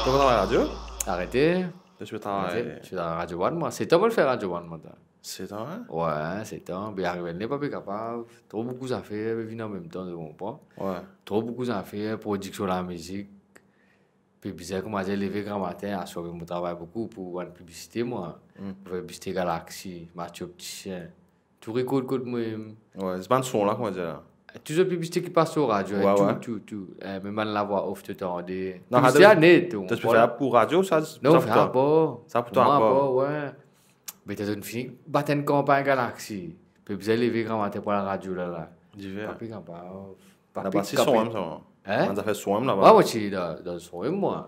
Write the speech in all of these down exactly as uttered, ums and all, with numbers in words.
To travay radio? Arete. To ti pe travay? Arete. Ti pe travay Radio One, mwa. Set an mo fer Radio One, mwa, ta. Set an, hein? Wi, set an. Be ariv enn ler pa pe kapav. Tro boukou zafer pe vinn anmemtan, to konpran? Wi. Tro boukou zafer, prodiksion lamizik. Pe bizin, koumadir, leve gramatin, aswar mo travay boukou pou bann piblisite, mwa. Hmm. Pou fer piblisite Galaxy, Mathieu Opticien. Tou rekord kot mwa. Wi, se bann son la, koumadir la? Tou zot piblisite ki pas lor radio, wi, tou, wi, tou, tou. Eh, mem bann lavwa off, to tande. Non, piblisite anet, to konpran? To pe fer pou radio, sa, non, sa pou twa? Sa pou twa, apar. Wi. Be to fini bat enn kanpagn Galaxy. Pe bizin leve gramatin pou al radio la, la. Diver. Pa pe kapav. Pa pe kapav. Hein? Bann zafer son, mwa. Wi, mwa ti dan, dan son, mwa.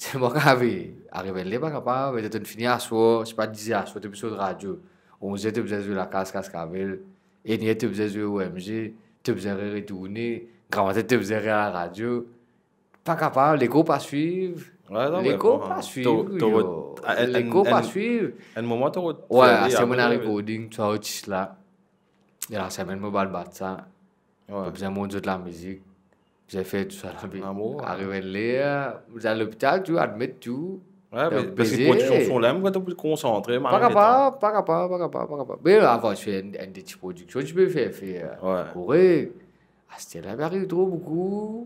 Se mwa ki arive enn ler pa kapav, be to fini aswar, se pa diz er aswar, to pe sot radio. Onz er, to bizin zwe lakaz, kas kavel. Enn er, to bizin zwe O M G, to bizin re-, retourne. Gramatin, to bizin re-, al radio. Pa kapav, lekor pa swiv. Wi, non, lekor pa swiv, yo. Lekor pa swiv. Enn moman, to... Wi, fer aster mo ena recording, tou sa artis la. E lasemenn, mo bal bat sa. Wi. Bizin mont zot lamizik. Bizin fer tou sa la, be ariv enn ler, mo al lopital, tou, admet tou. Wi, be, paski prodiksion son la, mwa, to pou konsantre, pa kapav, pa kapav, pa kapav, pa kapav. Be avan, ti fer enn, enn de ti prodiksion, ti pe fer, fer, wi, korek. Aster la, pe ariv tro boukou.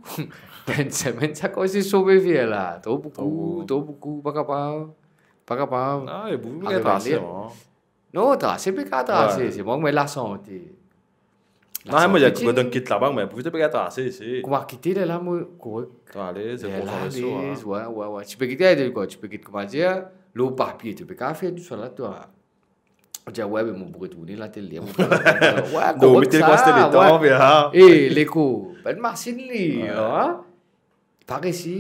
Enn semenn, sa koz se son pe fer la. Tro boukou, tro boukou, pa kapav. Pa kapav. Ah, e boukou, ariv enn ler. Non, trase, pe kapav trase, wi, se mwa, mo lasante. Non, mo dir, lasante, kit laba, mo dir, pou to pe kapav trase, se... Kouma kite, lerla, mo korek. To alez, lerla, konsantre swa, hein. Wi, wi, wi. Ti pe kit, ti pe kit, koumadir, lor papie, to pe kapav fer tou sa la, twa. Mo dir, wi, be mo pou retourne la, tel ler, mo pou retourne la. Wi, korek sa, wi. E, lekor, bann masinn li, hein? Pa resi,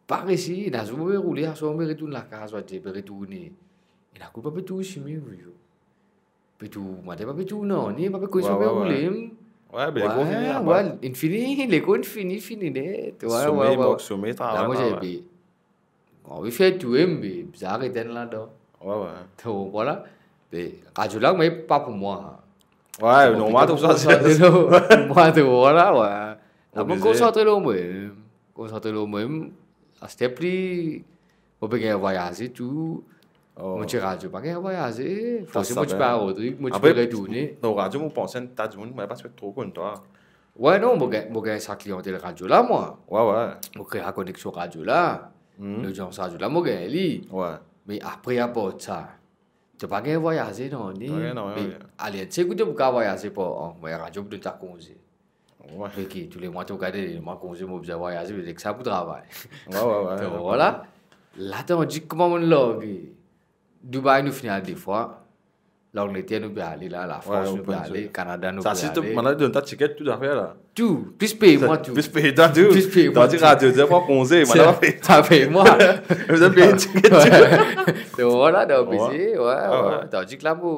pa resi, ena zour mo pe roule, aswar mo pe retourn lakaz, mo dir, pe retourne. Ena kou pa pe tou sime, yo. Pe tou, mo dir pa pe tou, non, ni pa pe koz, wi, pa pe roule, wi. Wi, be lekor fini laba. Wi, inn fini, lekor inn fini, fini net. Wi, wi, wi. Some, mank some, travay, travay. La, mo dir, be, mo anvi fer tou, me bizin aret enn ladan. Wi, wi. To konpran la? Be radio la, me pa pou mwa. Wi, non, mo trouv sa, se pou mwa, to konpran la, wi. La, mo konsantre lor mwa, konsantre lor mwa. Aster pli, mo pe gagn vwayaze tou. Oh. Mo ti radio, pa gagn vwayaze. Forseman, mo ti pe al Rodrig, mo ti pe retourne. Apre, dan radio, mo panse enn ta dimoun, mo pa ti pe tro konn twa. Wi, non, mo gagn, mo gagn sa kliyantel radio la, mwa. Wi, wi. Mo kre sa koneksion radio la. Hmm. Lodians radio la, mo gagn li. Wi. Me apre, apar sa, to pa gagn vwayaze, non, ni? Wi, non, wi, wi. Me ale, ti kote pou kapav vwayaze par an, mo radio pou donn twa konze. Wi. Oke, toulemwa to gade, mwa konze, mo bizin vwayaze, me ek sa pou travay. Wi, wi, wi. To konpran la? La, tandis kouma mo large. Dubai, nou finn al de fwa. Langleter, nou pe ale la. Lafrans, nou pe ale. Kanada, nou pe ale. Sa, si to, mannla donn twa tiket, tou zafer la. Tou, plis pey mwa tou. Plis pey twa tou. Plis pey mwa tou. Tandis radio, dir, pran konze, mannla pa pey. Pa pey mwa. Bizin pey tiket tou. Wi. To konpran la, donk, wi, bizin, wi, wi. Tandis la, mo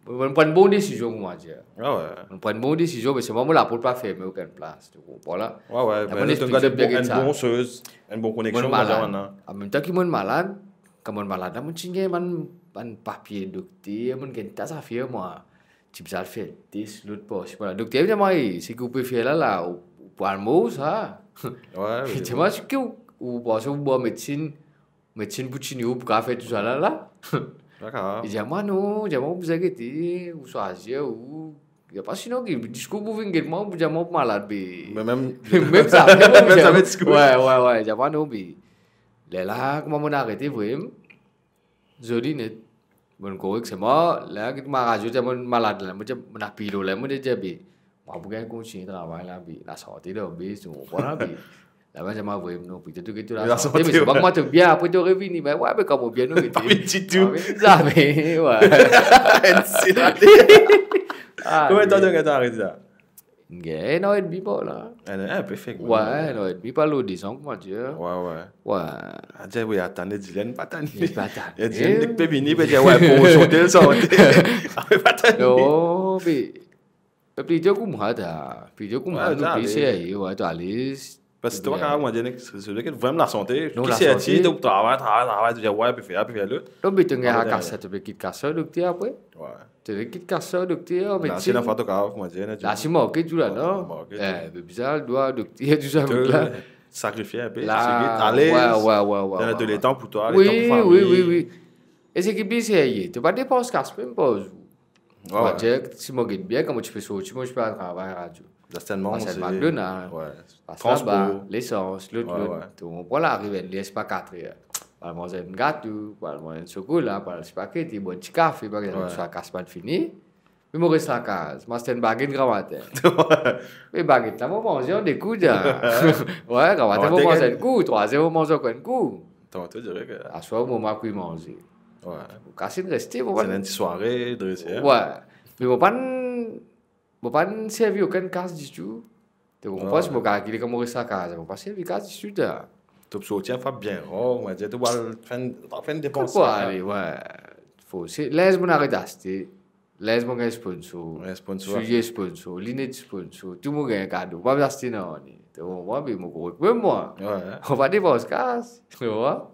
Mo, mo pran bon desizion, koumadir. Ah ouais. Mo pran bon desizion, me selman mo laport pa ferme okenn plas, to konpran la. Ouais, ouais, la, me to gard enn bon, enn bon soz, enn bon koneksion, mo malad. An mem tan ki mo malad, kan mo malad la, mo ti gagn bann, bann papie dokter, mo gagn ta zafer, mwa. Ti bizin al fer tes lot par sipala. Dokter dir mwa, "Eh, seki ou pe fer la, la, ou, ou pou al mor sa." Ouais, ouais. Li dir mwa, "Seki ou, ou panse ou bon medsin, medsin pou tini ou, pou kapav fer tousala la?" Dakor. Li dir mwa, "Non," li dir mwa, "ou bizin gete, ou swazir, ou." Li dir mwa, "Sinon, ki diskour pou vinn get mwa, pou dir mwa ou malad, be." Me mem, mem sa, mem sa, mem diskour. Ouais, ouais, ouais, li dir mwa, "Non, be." Lerla, kouma mo arete, vremem zoli net. Mo korek, selman, ler ki mo radio, dir mo malad la, mo dir, mo apiy lor la, mo dir, be, mo pou gagn kontign travay la, be, lasante la, be, to konpran la, be. La, mo dir, mo vremem, non, pito to get to lasante, lasante, me se pa kouma to bien, apre to revini, be, ouais, be, kouma bien, non, pa bien ditou. Ah, me, zame, ouais. Enn sel ane. Ah, konbien tan to gagn arete la? Gagn enn an edmi par la. Enn an, ah, perfek, ouais, enn an edmi, pa lor dezan, koumadir. Ouais, ouais. Ouais. Ah, dir, oui, atann, Dylan, pa tann. Li pa tann. Dylan, li pe vini, pe dir, ouais, pou sante, sante. Ah, pa tann. Non, me, me plito kouma ta, plito kouma nou, plito serye, ouais, to alez. Parski to pa kapav, mo dir, nek, se, se, se vremem lasante. Non, ki lasante. Serye, to travay, travay, travay, to dir, ouais, pe fer, pe fer lot. Non, me to gagn kas la, to pe kit kas la, dokter apre. Ouais. To pe kit kas la, dokter, medsin. La, si lafwa to kapav, mo dir, la, si manke tou la, non? Manke tou. Eh, be bizin al dwa dokter, tousa, tou la. Sakrifie inpe, la, seki alez, ouais, ouais, ouais, ouais, to ena, ouais, to letan pou twa, wi, letan pou fami. Wi, wi, wi. E seki pli serye, to pa depans kas mem par zour. Ouais, ouais. Dir, si mo get bien, kan mo ti pe sorti, mo ti pe al travay radio. Pas McDonald, ouais, pas transpor laba, lesans, lot, ouais, lot, ouais. To konpran, ariv enn ler, sipa kat er. Pou al manz enn gato, pou al manz enn sokola, pou al sipa ki, bwar enn ti kafe, par exanp, ouais, swa kas pa fini. Me mo res lakaz, mo aste enn baget gramatin. Me baget la, mo manze an de koud, a. Ouais, gramatin, mo manze enn kou, trwa er, mo manze ankor enn kou. Tanto, dire ke aswar, mo, mo kwi manze. Ouais. Mo kas inn reste, mo pa... Se enn ti sware drese, hein? Ouais. Me mo pa'nn, mo pa'nn servi okenn kas ditou. To konpran, si mo kalkile kan mo res lakaz, mo pa servi kas ditou, ta. To pou sorti enn fwa bien rar, mo dir, to pou al fer enn, fer enn depans. Kot pou ale, ouais. Forse, linz mo aret aste. Linz mo gagn sponsor. Ouais, sponsor, soulie sponsor, linet sponsor, tou mo gagn kado. Mo pa aste nanye. To konpran, be mo korek mem mwa. Ouais. Mo pa depans kas, to konpran?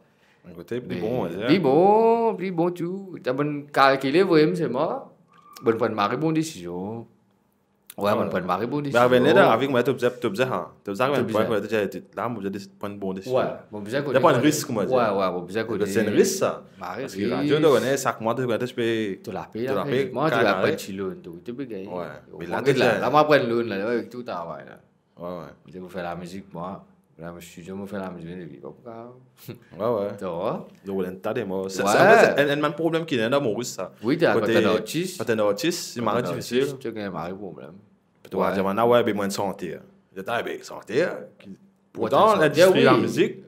Enn kote, pli bon, pli bon, pli bon tou. Ta bann kalkile vremem, se mwa. Bann pran mari bon desizion. Ouais, mo pran mari bon desizion. Me avek ler, avek mwa, to bizin, to bizin, ha. To bizin, to bizin. La, mo bizin pran bon desizion. Ouais, mo bizin kone. Pran risk, mo dir. Ouais, ouais, mo bizin kone. Se enn risk, sa. Paski radio, to kone, sak mwa, to kone, to pe... To lapey, to lapey, mwa, to pe pran ti loan, to, to pe gagn. Ouais. Me la, la, mo pran loan la, avek tou travay la. Ouais, ouais. Mo fer lamizik, mwa. La, mo studio, mo fer lamizik, mo viv, pa pou kav. Ouais, ouais. To konpran? Donk, enn ta de mo. Se, ouais, se, anfet, se enn, enn bann problem ki ena dan Moris, sa. Wi, ta, kote, kan to enn artis, kan to enn artis, se mari difisil. To gagn mari problem. Pou to dir, ouais, bann la, ouais, be mwa enn santer. Dir, ta, be santer, ki, pourtan, lindistri lamizik,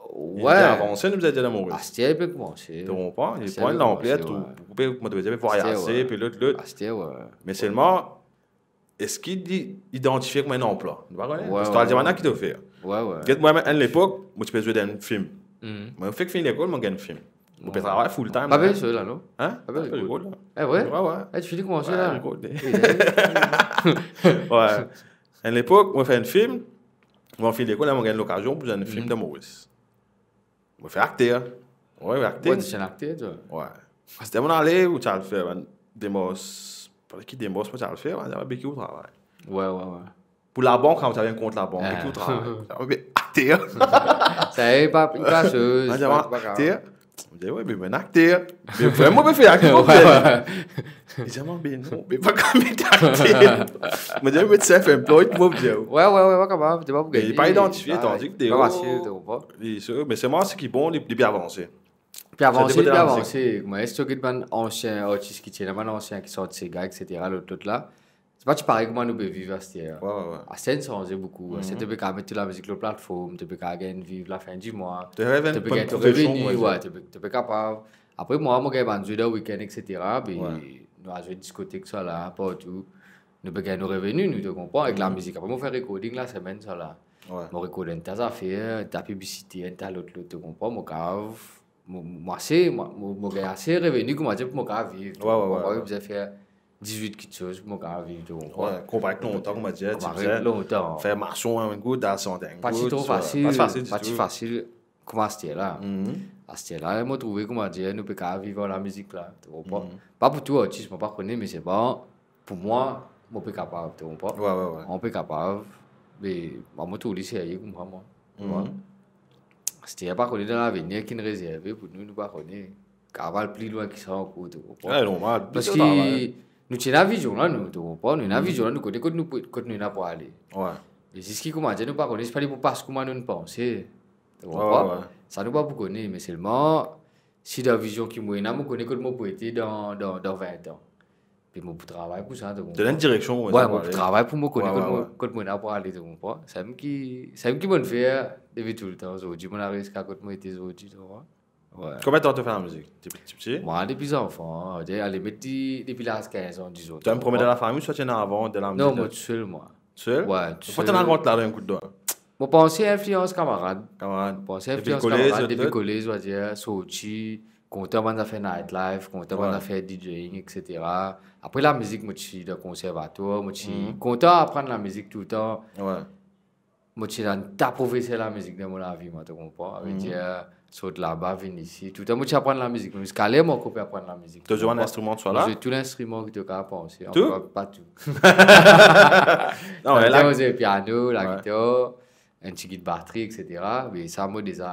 ouais, li avanse, nou bizin dir, dan Moris. Aster, li pe koumanse. To konpran? Li pran lanpler, tou, ouais. Pou, pou, kouma to pe dir, vwayaz, aster, ouais, pe lot, lot. Aster, ouais. Me selman, eski li idantifie kouma enn anplwa? Nou pa kone. Ouais, paski to al dir bann la ki to fer. Ouais, ouais. Get mwa, enn lepok, mo ti pe zwe dan enn fim. Mhm. Mo fek fini lekol, mo gagn fim. Mo pe travay full time, hein. Pa pe lekol la, non? Hein? Pa pe lekol la. Eh, vre? Ouais, ouais. Eh, to fini koumanse la? Ouais, lekol, eh. Eh, eh. Ouais. Enn lepok, mo fer enn fim. Mo fini lekol la, mo gagn lokazion pou zwe enn fim dan Moris. Mo fer akter. Ouais, akting. Ouais, to ti enn akter, twa. Ouais. Aster mo ale, ou ti al fer bann demars, pa ki demars mo ti al fer, bann, be ki ou travay. Ouais, ouais, ouais. Pou labank, kan ou ti al enn kont labank, be ki ou travay. Ah, be akter. Sa, e pa, pa soz, ah, pa, pa grav. Akter. Mo dir, ouais, be mwa enn akter. Me vremem, mo pe fer akting, mo pe... Ouais, ouais. Li dir mwa, be non, be pa kapav met akter. Mo dir, met self-employed, mo dir. Ouais, ouais, ouais, pa kapav, to pa pou gagn. Me li pa idantifie, tandis ke pa fasil, to konpran? Li, se, me selman, seki bon, li, li pe avanse. Li pe avanse, li pe avanse. Mwa, eski to get bann ansien artis ki ti ena, bann ansien ki sorti Sega, et cetera, lot, lot la. Se pa ti parey kouma nou pe viv aster. Ouais, ouais, ouais. Aster inn sanze boukou. Aster to pe kapav met to lamizik lor platform, to pe kapav gagn viv lafin di mwa, to pe gagn to reveni, ouais, to pe, to pe kapav. Apre mwa, mo gagn bann zwe dan wikenn, et cetera, be nou al zwe diskotek, sa la, partou. Nou pe gagn nou reveni, nou, to konpran, avek lamizik. Apre mo fer recording lasemenn, sa la. Ouais. Mo record enn ta zafer, enn ta piblisite, enn ta lot, lot, to konpran, mo kapav, mo, mo ase, mo, mo, mo gagn ase reveni, kouma dir, pou mo kapav viv, to konpran, mo pa bizin fer dizwit kiksoz pou mo kapav viv, to konpran? Ouais, konpare ek lontan, kouma dir, ti bizin lontan fer mason enn kout, al sant enn kout, pa ti tro fasil, pa ti fasil ditou. Pa ti fasil kouma aster la. Aster la, mo trouve, kouma dir, nou pe kapav viv ar lamizik la, to konpran? Pa pou tou artis, mo pa kone, me se pa, pou mwa, mo pe kapav, to konpran? Ouais, ouais, ouais. Mo pe kapav, me mwa, mo trouv li serye kouma mwa, to konpran? Aster, pa kone dan lavenir ki inn rezerve pou nou, nou pa kone. Kapav al pli lwin ki sa ankor, to konpran? Ouais, normal. Paski nou ti ena vizion la, nou, to konpran? Nou ena vizion la, nou kone kot nou pou, kot nou ena pou ale. Ouais. Me ziska kouma dir, nou pa kone, sipa li pou pas kouma nou panse. To konpran? Ouais, ouais, ouais. Sa nou pa pou kone, me selman, si dan vizion ki mo ena, mo kone kot mo pou ete dan, dan, dan vin an. Be mo pou travay pou sa, to konpran? To donn enn direksion, ouais, mo pou travay pou mo kone kot mo, kot mo ena pou ale, to konpran? Samem ki, samem ki mo'nn fer depi toultan, zordi mo'nn ariv ziska kot mo ete zordi, to konpran? Ouais. Konbien tan to fer lamizik? Depi tipti? Mwa, depi zanfan, alimit, depi laz kinz an, dizon. To enn premie dan lafami, swa ti ena avan dan lamizik? Non, mwa tousel, mwa. Tousel? Ouais, tousel. Kouma to ena rant ladan enn kout dwa? Mo panse inflians kamarad. Kamarad. Mo panse inflians kamarad, depi kolez, on va dir, sorti, kontan bann zafer night life, kontan bann zafer DJing, et cetera. Apre lamizik, mo ti dan konservatwar, mo ti kontan aprann lamizik toultan. Ouais. Mo ti ena enn ta profeser lamizik dan mo lavi, mwa, to konpran? Savedir, sort laba, vinn isi. Toultan mo ti aprann lamizik. Ziska ler mo ankor pe aprann lamizik. To zwe bann instriman, swa la? Mo zwe tou linstriman ki to kapav panse. Tou? Anfin, pa, pa tou. Non, me la mo zwe piano, lagitar. enn tigit batri, et cetera. Me sa, mo deza,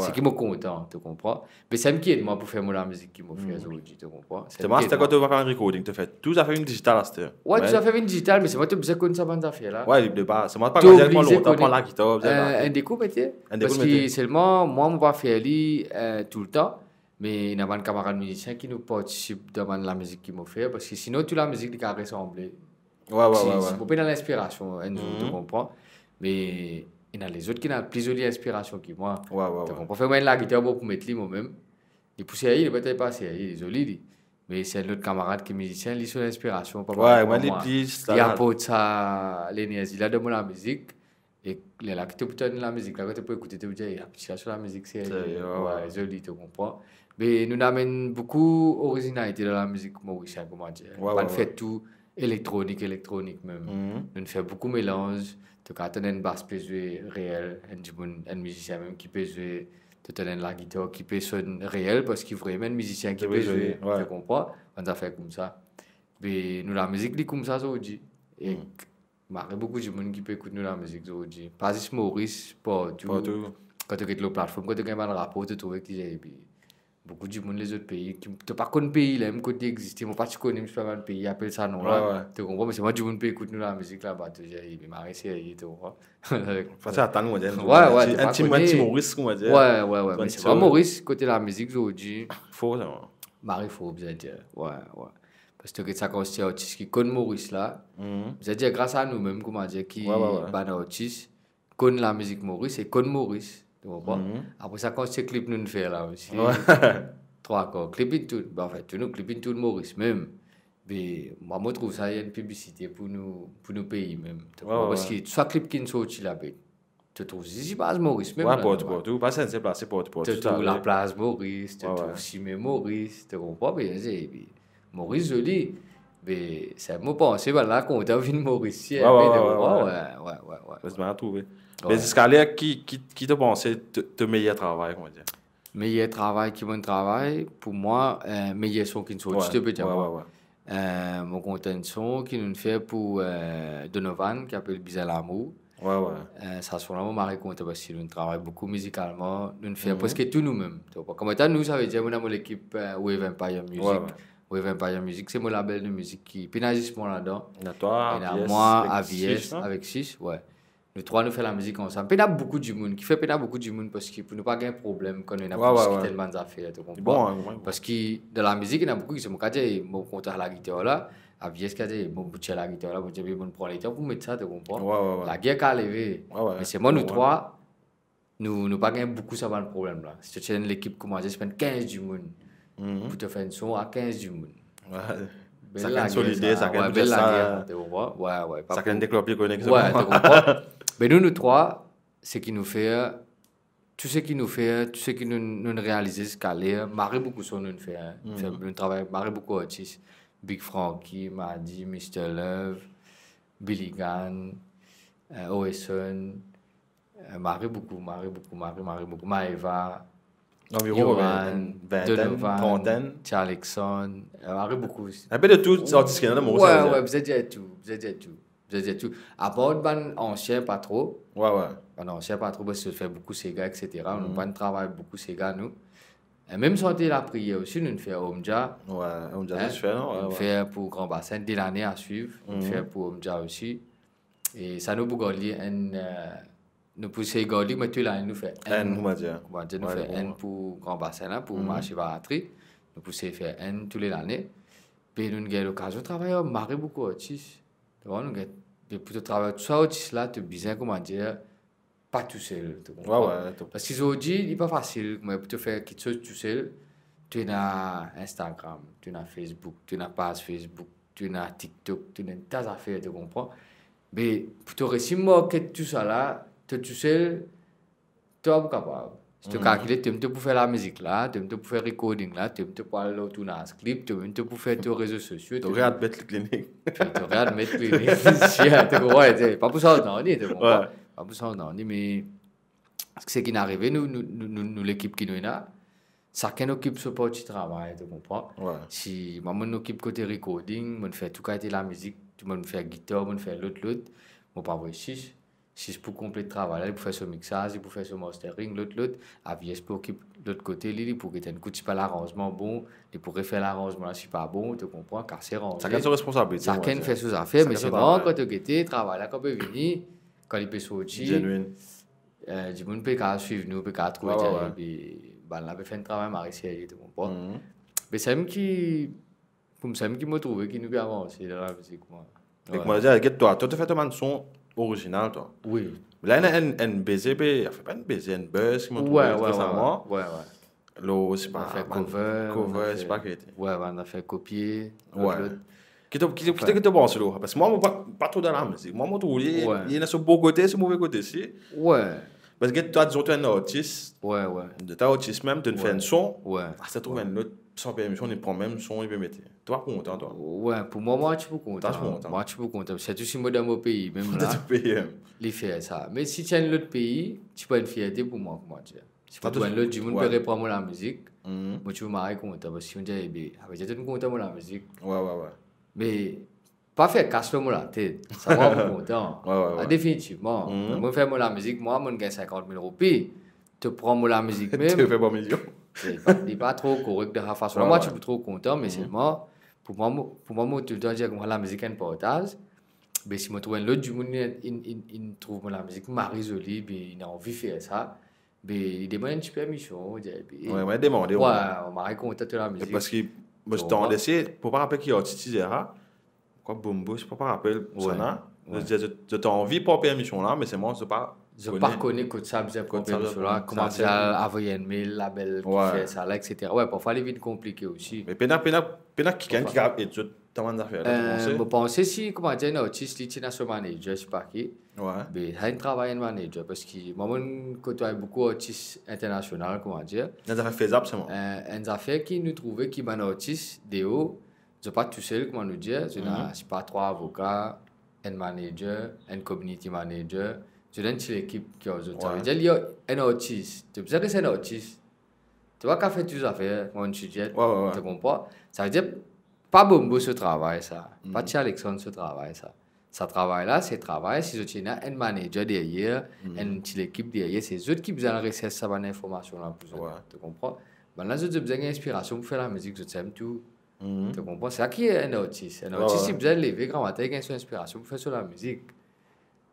seki mo kontan, to konpran? Me sa mem ki ed mwa pou fer mo lamizik ki mo fer zordi, to konpran? Sa mem Stelman ki ed aster mwa. Kan to pa fer enn recording, to fer tou zafer vinn digital aster. Wi, tou zafer vinn digital, me seki mwa to bizin konn sa bann zafer la. Wi, de baz. Seki mwa pa To kapav dir oblize lontan, kone, pran lagitar, bizin eh, la. enn dekout, mete. Enn dekout, Parski mete. selman, mwa, mo pa fer li, eh, toultan. Me ena bann kamarad mizisien ki nou partisip dan bann lamizik ki mo fer, parski sinon tou lamizik li kapav resanble. Wi, wi, Si, wi, si wi. mo pena linspirasion, enn zour, to Mhm. konpran. Me ena lezot ki ena pli zoli inspirasion ki mwa. Wi, wi, To wi. konpran? Fer mwa enn lagitar, mo pou met li, mo mem. Li pou serye, li pa, pa serye, li zoli li. Me si enn lot kamarad ki mizisien, li so linspirasion, pa Wi, parey mwa ki li mwa. plis Li la. aport sa lenerzi la dan mo lamizik. E lerla ki to pou tann lamizik la, kan to pou ekoute, to pou dir, "Eh, piti la so lamizik serye." Serye, wi, Wi, wi. zoli, to konpran? Me nou amenn boukou orizinalite dan lamizik morisien, kouma dir. Wi, Bann wi, fer tou elektronik, elektronik mem. Mhm. Nou fer boukou melanz. To kapav tann enn bas pe zwe reel, enn dimoun, enn mizisien mem ki pe zwe, to tann enn lagitar ki pe sonn reel, parski vremem enn mizisien ki Ki pe pe zwe, zwe, wi. to konpran? Bann zafer koumsa. Me nou lamizik li koumsa zordi. E Mm. mari boukou dimoun ki pe ekout nou lamizik zordi. Pa zis Moris, partou. Partou. Kan to get lor platform, kan to gagn bann rapor, to trouve ki, epi boukou dimoun lezot pei, ki, to pa konn pei la mem kot li existe, mo pa ti kone, mo ti pa bann pei apel sa non la. Wi, wi. To konpran? Me seki mwa dimoun pe ekout nou lamizik laba, to dir, "Epi mari serye," to konpran? Fasil atann, kouma dir. Wi, wi, Ti, to pa ti, kone. ti Moris, kouma dir. Wi, wi, wi. Bann Me ti seki mwa Moris. Moris, kote lamizik zordi, Fo, sa, wi. mari fo, bizin dir. Wi, wi. Parski to get sa kantite artis ki konn Moris la, Mhm. bizin dir gras a nou mem, kouma dir, ki Wi, wi, wi. bann artis konn lamizik Moris e konn Moris, to konpran? Mhm. Apre sa, kantite klip nou fer la osi. Wi. Trwa kar klip inn tourn, ben, anfin, tou nou klip inn tourn Moris mem. Me mwa, mo trouv sa enn piblisite pou nou, pou nou pei mem. To Wi, konpran? wi, Parski tou sa klip ki inn sorti la, be, to trouv zis imaz Moris mem Wi, la, partou, wi. Partou. Pa Sennsept la, se partou, partou. To trouv Laplaz Moris, to Wi, wi. trouv Sime Moris, to konpran? Be, se, be, Moris zoli, be, sa mo panse, bann la kontan vinn Morisien, Wi, wi, be, to wi, wi, konpran? wi. Wi, wi, wi, wi. Bes, mo trouve. Wi. Me ziska ler ki, ki, ki to panse to, to meyer travay, kouma dir? Meyer travay ki mo'nn travay, pou mwa, eh, meyer son ki inn sorti, Wi, to pe dir wi, mwa. wi, wi. Eh, mo kontan enn son ki nou'nn fer pou, eh, Donovan, ki apel Bizin Lamour. Wi, wi. Eh, sa son la, mo mari kontan parski nou'nn travay boukou mizikalman, nou'nn fer Mhm. preske tou nou mem. To konpran? Kouma ta nou, savedir mo ena mo lekip, eh, Wave Empire Music. Wi, wi. Wave Empire Music, se mo label de mizik ki pena zis mwa ladan. Ena twa, ena mwa, A V S, avek Sis, wi. Nou trwa, nou fer lamizik ansam. Pena boukou dimoun, kifer pena boukou dimoun, parski pou nou pa gagn problem kan nou ena pou diskit bann zafer, to konpran? Parski dan lamizik, ena boukou ki, mo kapav dir, mo kontan lagitar la, A V S kapav dir, mo pou tir lagitar la, mo dir, mo pran letan pou met sa, to konpran? Lager kapav leve. Me selman nou trwa, nou, nou pa gagn boukou sa bann problem la. Si to ti ena enn lekip kouma zis enn kinz dimoun, pou to fer enn son a kinz dimoun. Bel lager sa. Wi, bel lager, to konpran? Wi, wi, pa pou... Sakenn deklop li kone ki... Wi, to konpran? Me nou, nou trwa, seki nou fer, tou seki nou fer, tou seki nou, nou realize ziska ler, mari boukou son nou fer, nou fer, nou travay mari boukou artis. Big Franky, Madi, Mister Love, Billy Gann, eh, Oeson, eh, mari boukou, mari boukou, mari, mari boukou. Maëva, Yohan, Donovan, Ti Alexandre, eh, mari boukou. Enn pe de tou, artis ki ena dan Moris, wi, bizin dir tou, bizin dir tou. Bizin dir tou. Apar bann ansien, pa tro. Wi, wi. Bann ansien, pa tro, parski fer boukou sega, et cetera. Nou pa'nn travay boukou sega, nou. E mem sante lapriyer osi, nou fer Omdja. Wi, Omdja, nou fer, non? Wi, nou fer pou Gran Basin, de lane a swiv, nou fer pou Omdja osi. E sa nou pou gard li enn, eh, nou pou sey gard li, me tou lane nou fer enn. Enn, kouma dir. Kouma dir, nou fer enn pou Gran Basin la, pou marse baratri. Nou pou sey fer enn tou le lane. Pe nou gagn lokazion travay ar mari boukou artis. To konpran, nou gagn, pe pou to travay tou sa artis la, to bizin, kouma dir, pa tousel, to konpran? Wi, wi, to... Parski zordi, li pa fasil, me pou to fer kiksoz tousel, to ena Instagram, to ena Facebook, to ena paz Facebook, to ena TikTok, to ena enn ta zafer, to konpran? Me pou to resi market tou sa la, to tousel, to pa pou kapav. Si to kalkile, to mem to pou fer lamizik la, to mem to pou fer recording la, to mem to pou al lor tournaz klip, to mem to pou fer to rezo sosio, to mem to pou admet klinik. To, to admet klinik. To konpran, pa pou sanz nanye, to konpran? Wi. Pa pou sanz nanye, me seki inn arive, nou, nou, nou, nou, nou lekip ki nou ena, sakenn okip so parti travay, to konpran? Wi. Si mwa, mo'nn okip kote recording, mo'nn fer tou kalite lamizik, mo'nn fer gitar, mo'nn fer lot, lot, mo pa voy sis. zis pou konplet travay la, li pou fer so mixaz, li pou fer so mastering, lot, lot, Avies pou okip lot kote li, li pou get enn kou tipa laranzman bon, li pou refer laranzman la, si pa bon, to konpran, kase, ranze. Sakenn so responsabilite, on va dir. Sakenn fer so zafer, me selman kan to gete, travay la kan pe vini, kan li pe sorti, eh, dimoun pe kapav swiv nou, pe kapav trouv, epi bann la pe fer enn travay mari serye, to konpran. Me samem ki, koumsa mem ki mo trouve ki nou pe avanse dan lamizik, mwa. Ek mo dir, get twa, twa to fer to bann son orizinal, twa. Wi. La, ena enn, enn beze pe, anfin, pa enn beze, enn buzz ki mo trouve resaman. Wi, wi. Lor, se pa, bann cover, cover, se pa ki ete. Wi, bann zafer kopie, lot, lot. Ki to, ki to, ki to, ki to panse lor? Parski mwa, mo pa, pa tro dan lamizik. Mwa, mo trouv li, li ena so bon kote, so move kote si. Wi. Parski twa, dizon, to enn artis. Wi, wi. To artis mem, to fer enn son. Wi. Aster trouv enn lot, san permision, li pran mem son, li pe mete. To pa kontan, twa? Wi, pou mwa, mwa ti pou kontan. Twa ti pou kontan. Mwa ti pou kontan. Sirtou si mo dan mo pei mem la. Dan to pei mem. Li fer sa. Me si ti enn lot pei, ti pou enn fierte pou mwa, kouma dir. Si mo trouv enn lot dimoun pe repran mo lamizik, mo ti pou mari kontan, parski mo dir, ebe, savedir to kontan mo lamizik. Wi, wi, wi. Me pa fer kas lor mo latet, sa mwa mo kontan. Wi, wi, wi. Definitivman. Mo fer mo lamizik, mwa, mo gagn sinkant mil roupi, to pran mo lamizik mem. To fer pa milion. Li pa, li pa tro korek dan sa fason la. Wi, mwa, wi. Ti pou tro kontan, me selman, pou mwa, mo, pou mwa, mo toultan dir kouma lamizik enn partaz, me si mo trouv enn lot dimoun, inn, inn, inn trouv mo lamizik mari zoli, be inn anvi fer sa, be li demann enn ti permision, dir, be, wi, wi, demande, wi, mo mari kontan to lamizik. E parski, mo, to konpran? Tande se, mo pa rapel ki artis ti dir sa, kwa, Bombo, mo pa rapel, wi, sa la. Wi. Zot, zot, zot anvi pran permision la, me selman zot pa, zot pa kone kot sa bizin pran permision la, kouma bizin avoy enn mail label ki fer sa la, etsetera. Wi, parfwa li vinn konplike osi. Me pena, pena, pena kikenn ki kapav ed zot dan bann zafer la, to panse? Eh, mo panse si, kouma dir, enn artis, li ti ena so manager, sipa ki. Wi. Be sa enn travay enn manager, parski mwa, mo kotway boukou artis internasional, kouma dir. Enn zafer fezab, selman. Eh, enn zafer ki nou trouve ki bann artis deor, zot pa tousel, kouma nou dir, zot ena, sipa, trwa avoka, enn manager, enn community manager, zot ena enn ti lekip ki ar zot. Wi. Savedir, li, enn artis, to bizin res enn artis. To pa kapav fer tou zafer, kouma nou ti dir, wi, wi, wi, to konpran? Savedir, pa Bombo so travay sa, pa Ti Alexandre so travay sa. Sa travay la, se travay, si zot ena enn manager deryer, enn ti lekip deryer, se zot ki bizin al resers sa bann informasion la pou zot. Wi. To konpran? Bann la, zot, zot bizin gagn inspirasion pou fer lamizik, zot samem tou. To konpran? Sa ki enn artis. Enn artis, wi, wi, li bizin leve gramatin, gagn so inspirasion pou fer so lamizik.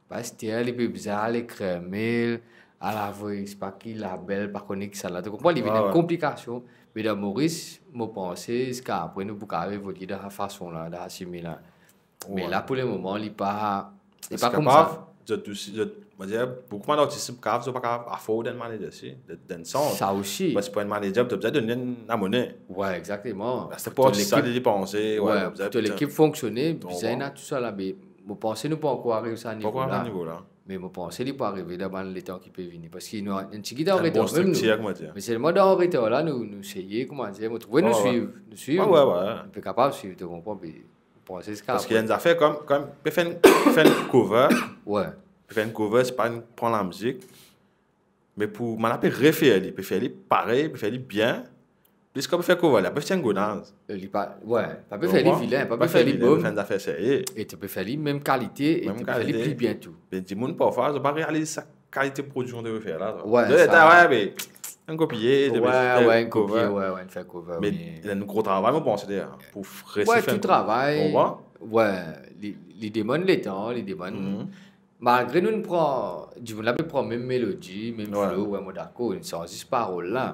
Pa aster, li pe bizin al ekrir mail, al avoy, sipa ki label, pa kone kisannla. To konpran? Li vinn enn konplikasion. Wi. Me dan Moris, mo panse, ziska apre, nou pou kapav evolie dan sa fason la, dan sa simin la. Me la, pou lemoman, li pa, li pa koumsa. Zot osi, zot, mo dir, boukou bann artis kapav, zot pa kapav afford enn manager si, dan, dan sans. Sa osi. Parski pou enn manager, to bizin donn li enn lamone. Wi, exakteman. Aster pou to lekip, sa li depanse, wi, wi, pou to lekip fonksione, bizin ena tou sa la, me mo panse nou pa ankor ariv sa nivo la. Pa ankor ariv nivo la. Me mo panse li pou arive dan bann letan ki pe vini. Parski nou, enn tigit an retar mem nou. Enn bon striktir, kouma dir. Me selman dan retar la, nou, nou seye, kouma dir, mo trouve nou swiv, nou swiv. Wi, wi, wi. Nou pe kapav swiv, to konpran, pe Parski enn zafer, kom, kom, pe fer enn, pe fer enn cover. Wi. Pe fer enn cover, se pa enn pran lamizik. Me pou bann la pe refer li, pe fer li parey, pe fer li bien. Plis kan pe fer cover, li pa pe fer enn gonaz. Li pa, wi, pa pe fer li vilin, pa pe fer li bom. Fer enn zafer serye. E to pe fer li mem kalite, e to pe fer li pli bien tou. Mem kalite. Me dimoun parfwa, zot pa realiz sa kalite prodiksion to pe fer la, twa. Wi, sa. Wi, me enn kopie, wi, enn kopie, wi, wi, enn fer cover, me enn gro travay, mo panse, deryer, pou resi fer tou travay. Wi, li, li demann letan, li demann. Malgre nou, nou pran, dimoun la pe pran mem melodi, mem flow, wi, mo dakor, nou sanz zis parol la.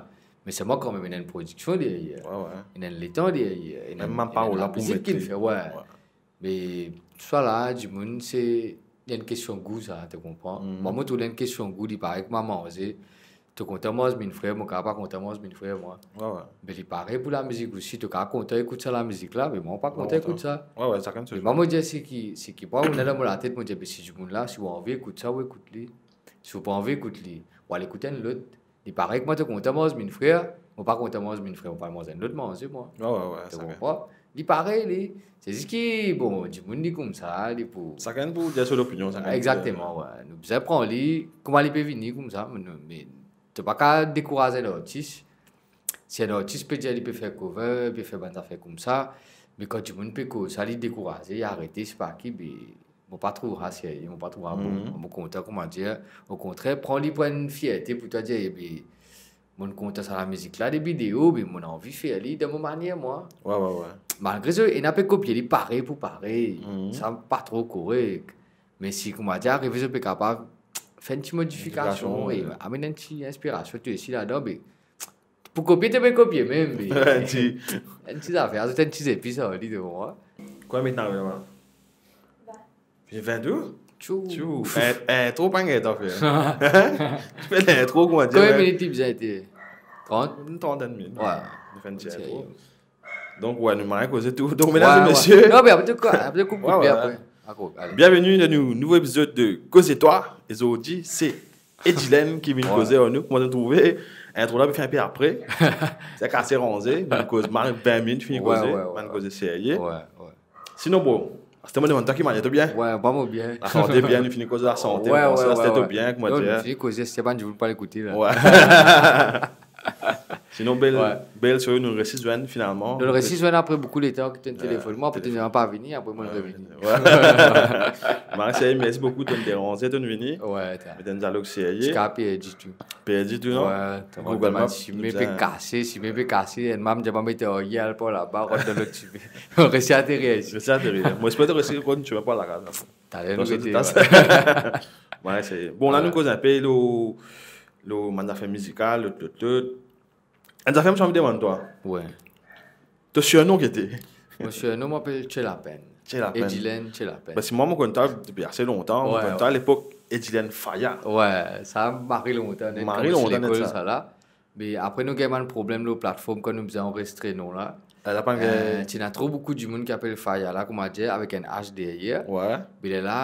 Me selman kanmem, ena enn prodiksion deryer. Wi, wi. Ena enn letan deryer. Mem bann parol la pou mizik ki fer, wi. Wi. Me tousala, dimoun, se, li enn kestion gou sa, to konpran? Mwa, mo trouv li enn kestion gou, li parey kouma manze. To kontan manz minn frer, mo kapav pa kontan manz minn frer, mwa. Wi, wi. Me li parey pou lamizik osi, to kapav kontan ekout sa lamizik la, me mwa, mo pa kontan ekout sa. Wi, wi, sakenn so. Me mwa, mo dir, seki, seki, mwa, mo ena dan mo latet, mo dir, be si dimoun la, si ou anvi ekout sa, ou ekout li. Si ou pa anvi ekout li, ou al ekout enn lot. Li parey kouma to kontan manz minn frer, mo pa kontan manz minn frer, mo pa manz enn lot manze, mwa. Wi, wi, wi, sakenn. To konpran? Li parey, li. Se zis ki, bon, dimoun li koumsa, li pou... Sakenn pou dir so lopinion, sakenn pou dir. Exakteman, wi. Nou bizin pran li, kouma li pe vini koumsa, me nou, me to pa kapav dekouraz enn artis. Si enn artis pe dir li pe fer cover, pe fer bann zafer koumsa, me kan dimoun pe koz sa, li dekouraze, li arete, sipa ki, be, Mo pa trouv sa serye, mo pa trouv sa bon. Mo kontan, kouma dir, okontrer, pran li pou enn fierte pou twa, dir, "Epi, mo kontan sa lamizik la depi deor, me mo anvi fer li dan mo manier, mwa." Wi, wi, wi. Malgre zot ena pe kopie li parey pou parey, sa pa tro korek. Me si, kouma dir, arive zot pe kapav fer enn ti modifikasion, modifikasion, wi, e amenn enn ti inspirasion tou isi ladan, be pou kopie, to pe kopie mem, be enn ti, enn ti zafer, azout enn ti zepis ar li, to konpran. Kouma metna la? Vinn tou? Tchou. Tchou. In-, intro pa gagn tan fer. Ti fer lintro, kouma dir, konbien minit li bizin ete? Trant? Enn trant minit. Wi. Nou fer enn ti intro. Donk, wi, nou mari koze tou. Donk, medam e mesie. Non, me apre, apre, koup, koup, ale. Bienveni dan nou nouvo epizod de Koze Twa. E zordi, se Edilène ki vinn koze ar nou. Kouma to trouve? Intro la pe fer inpe apre. Sa kase ranze. Nou koz, mari vin minit, fini koze. Wi, wi, wi. Bann koze serye. Wi, wi. Sinon, bro, aster mo demann twa ki manier to, bien? Wi, pa mo bien. Lasante bien, nou fini koz lasante, wi, wi, aster to bien, kouma dir. Non, nou fini koze, Stepan, dimoun pa ekoute la. Wi. Sinon, bel, bel sorir, nou resi zwenn finalman. Nou resi zwenn apre boukou letan ki to telefonn mwa, apre to pa vini, apre mo revini. Wi. Marcel, mersi boukou, to deranze, to vini. Wi, ta. Met enn dialog serye. Ti ka perdi tou. Perdi tou, non? Wi, ta. Google Maps, sime pe kase, sime pe kase, enn mam dir pa met ayer, al par laba, rant dan lot sime. Resi aterir isi. Resi aterir. Mo espere to resi konn sime par lakaz la. Taler nou rete, wi. Wi, se bon, la nou koz inpe lor, lor bann zafer mizikal, lot, lot, lot. Enn zafer mo ti anvi demann twa. Wi. To surnom ki ete? Mo surnom, mo apel Tchelapenn. Tchelapenn. Edilène Tchelapenn. Parski mwa, mo konn twa depi ase lontan. Mo konn twa lepok Edilène Faya. Wi, sa mari lontan, net lekol sa la. Me apre nou gagn bann problem lor platform kan nou bizin anrezistre non la. Ti ena tro boukou dimoun ki apel Faya la, kouma dir, avek enn H deryer. Wi. Me lerla,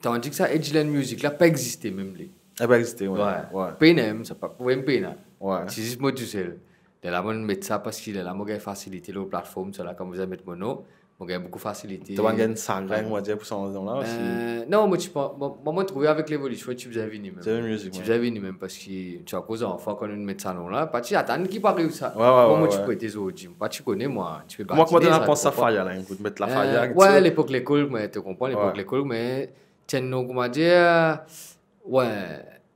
tandis ki sa Edilène Music la pa existe mem li. Li pa existe, wi. Wi. Pena mem sa, pa, wi, pena. Wi. Ti zis mo tousel. Lerla mo met sa parski lerla mo gagn fasilite lor platform sa la, kan mo bizin met mo non, mo gagn boukou fasilite. To pa gagn sagrin, mo dir, pou sanz non la osi? Eh, non, mo ti pa, mo, mo, mo trouve avek levolision, ti bizin vini mem. Ti bizin vini mem, wi. Ti bizin vini mem, parski ti akoz anfan kan nou met sa non la, pa ti atann ki pou ariv sa. Wi, wi, wi. Mo ti pou ete zordi, mo pa ti kone mwa, ti pe batize sa, to konpran. Kouma, kouma to ena pans sa Faya la, ekout, met la Faya, eh, wi, lepok lekol, mwa, to konpran, lepok lekol, mwa, ti enn non, kouma dir, wi,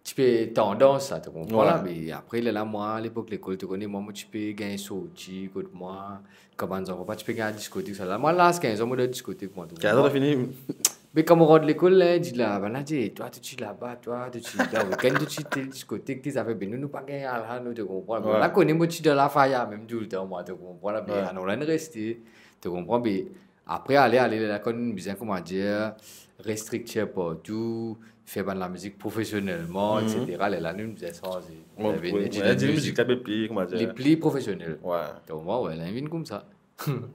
ti pe tandans sa, to konpran la, me apre, lerla mwa, lepok lekol, to kone, mwa, mo ti pe gagn sorti kot mwa, kan bann zanfan pa ti pe gagn diskotek, sa la. Mwa, laz kinz an, mo dan diskotek, mwa, to konpran. Kinz an, to fini? Me kamarad lekol la, dir la, bann la dir, "Twa, to ti laba, twa, to ti la, weekend, to ti tel diskotek, tel zafer, be nou, nou pa gagn al la, nou, to konpran." Wi. Bann la kone mo ti dan la Faya mem toultan, mwa, to konpran la, be anon la inn reste, to konpran, be apre, ale, ale, lerla kan nou bizin, kouma dir, restriktir partou, fer bann lamizik profesionelman, etsetera, lerla nou bizin sanze. Wi, wi, wi, Edilène Music, mizik la pe pli, kouma dir, li pli profesionel. Wi. Donk, mwa, wi, la vinn koumsa.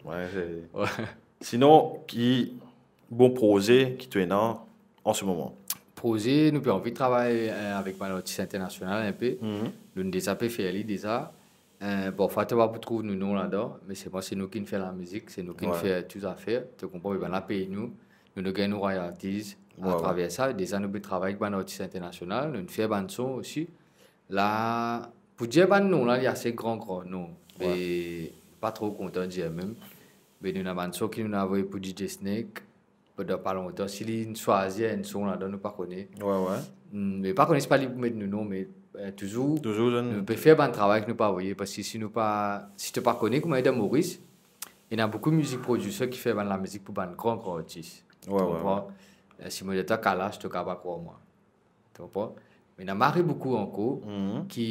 Wi, se... Wi. Sinon, ki bon proze ki to ena an se moman? Proze, nou pe anvi travay, eh, avek bann artis internasional inpe. Nou deza pe fer li deza. Eh, parfwa to pa pou trouv nou non ladan, me se pa, se nou ki'nn fer lamizik, se nou ki'nn fer tou zafer, to konpran, me bann la pey nou, nou, nou gagn nou royalties atraver sa. Deza nou pe travay avek bann artis internasional, nou fer bann son osi. La, pou dir bann non la, li ase gran, gran non. Me pa tro kontan dir mem. Me nou ena bann son ki nou ena avoy pou D J Snake, pandan pa lontan, si li'nn swazir enn son ladan, nou pa kone. Wi, wi. Hmm, me pa kone si pa li pou met nou non, me, eh, touzour, touzour, nou pe fer bann travay ki nou pe avoye, parski si nou pa, si to pa kone kouma dan Moris, ena boukou mizik producer ki fer bann lamizik pou bann gran, gran artis. Wi, wi, wi. To konpran? Eh, si mo dir twa Kalash, to kapav pa krwar mwa. To konpran? Me ena mari boukou ankor ki,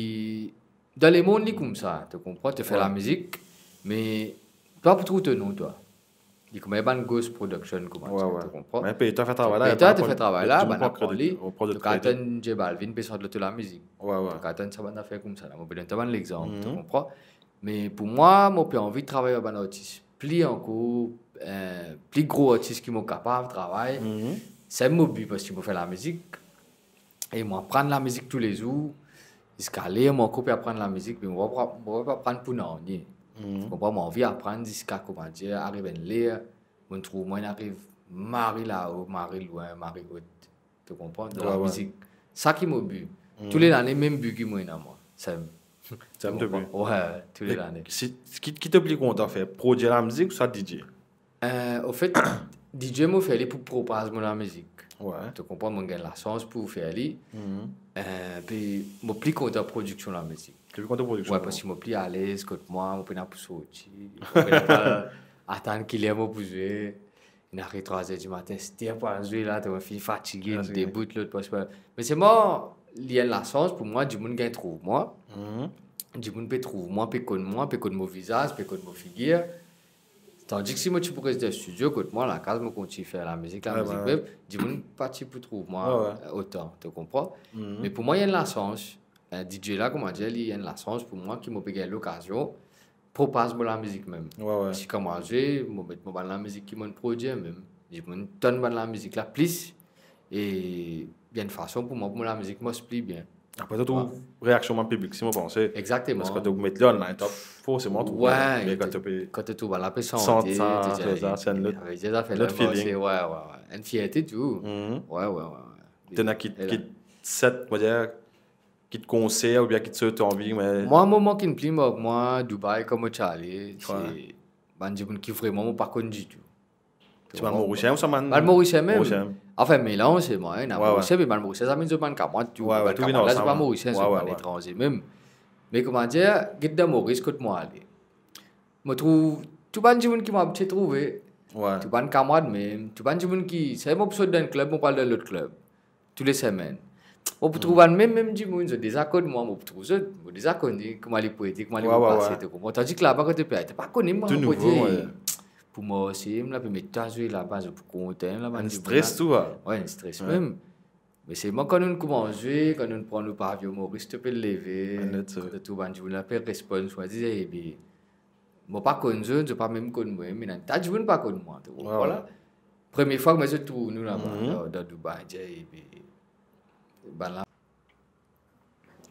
dan lemond li koumsa, to konpran? To fer lamizik, me to pa pou trouv to non, twa. Li kouma bann gros production, kouma dir, to konpran? Me pey twa fer travay la, pey twa fer travay la, bann la pran li. To kapav tann J Balvin pe sort lor to lamizik. Wi, wi. To kapav tann sa bann zafer koumsa la. Mo pe donn twa bann lexanp, to konpran? Me pou mwa, mo pe anvi travay ar bann artis pli ankor, eh, pli gro artis ki mo kapav travay. Sa mo bi, parski mo fer lamizik. E mo aprann lamizik toulezour, ziska ler mo ankor pe aprann lamizik, me mo pa, mo pa aprann pou nanye. To konpran? Mo anvi aprann ziska, kouma dir, ariv enn ler, mo trouv mwa inn ariv mari lao, mari lwin, mari ot. To konpran? Dan lamizik. Sa ki mo bi. Tou le lane, mem bi ki mo ena mwa. Sa, sa to bi. Wi, tou le lane. Me si, ki, ki to pli kontan fer, prodir lamizik ouswa D J? Eh, anfet, DJ mo fer li pou propaz mo lamizik. Wi. To konpran, mo gagn lasans pou fer li. Mhm. Eh, pe mo pli kontan prodiksion lamizik. Pli kontan prodiksion. Wi, parski mo pli alez kot mwa, mo pena pou sorti, mo pena pou atann kiler mo pou zwe. Inn ariv trwa zer dimatin, ster pou al zwe la, to fini fatige, fatige, debout lot plas. Me selman, li enn lasans pou mwa, dimoun gagn trouv mwa. Mhm. Dimoun pe trouv mwa, pe konn mwa, pe konn mo vizaz, pe konn mo figir. Tandis ki si mo ti pou res dan studio, kot mwa, lakaz, mo kontign fer lamizik, wi, lamizik, wi, mem, dimoun pa ti pou trouv mwa, wi, wi, eh, otan, to konpran? Mhm. Me pou mwa, li enn lasans. Eh, DJ la, kouma dir, li enn lasans pou mwa ki mo pe gagn lokazion propaz mo lamizik mem. Wi, wi. Si kan mwa zwe, mo met mo bann lamizik ki mo'nn prodwir mem. Dimoun tann bann lamizik la plis. E bien fason pou mwa, pou mo lamizik mars pli bien. Apre, to trouv, wi, reaksion bann piblik, si mo panse. Egzakteman. Parski kan to met li online, to forseman trouv, wi, me kan to pe, kan to trouv bann la pe sant, sante, sa, to dir, sa, se enn lot, lot feeling. Wi, wi, wi. Enn fierte tou. Mhm. Wi, wi, wi, wi. Ena ki, e la, ki set, mo dir, ki konser oubien ki sot anvi, me... Mwa, moman ki pli mark mwa, Dubai, kan mo ti ale, wi, se bann dimoun ki vreman mo pa konn ditou. Ti bann Morisien ouswa bann... Bann Morisien mem. Morisien. Anfin, melanz, se mwa, ena, wi, wi, Morisien, me bann Morisien, sa vinn zot bann kamarad tou. Wi, wi, bann tou vinn kamarad la, se pa ansam, Morisien, wi, se wi, bann etranze mem. Me kouma dir, get dan Moris kot mo ale. Mo trouv tou bann dimoun ki mo abitie trouve. Wi. Tou bann kamarad mem, tou bann dimoun ki, sa mo pou sot dan enn klib, mo pou al dan lot klib. Toulesemenn. Mo pou trouv bann mem, mem dimoun, zot deza konn mwa, mo pou trouv zot, mo deza kone kouma li pou ete, kouma li pou pase, to konpran? Tandis ki laba, kan to pe al, to pa kone mwa, tou nouvo, wi. Pou mwa osi, mo la pe met twa zwe laba, zot pou kontan laba, enn dimoun stres la. Wi, enn stres mem. Me selman kan nou koumans zwe, kan nou pran nou pavion Moris, to pe leve, kan to trouv bann dimoun la pe respons, mo dir, epi mo pa konn zot, zot pa mem konn mwa, me ena ta dimoun pa konn mwa, to konpran la? Premie fwa ki mo trouv nou laba, dan, dan Dubai, dir, epi bann la.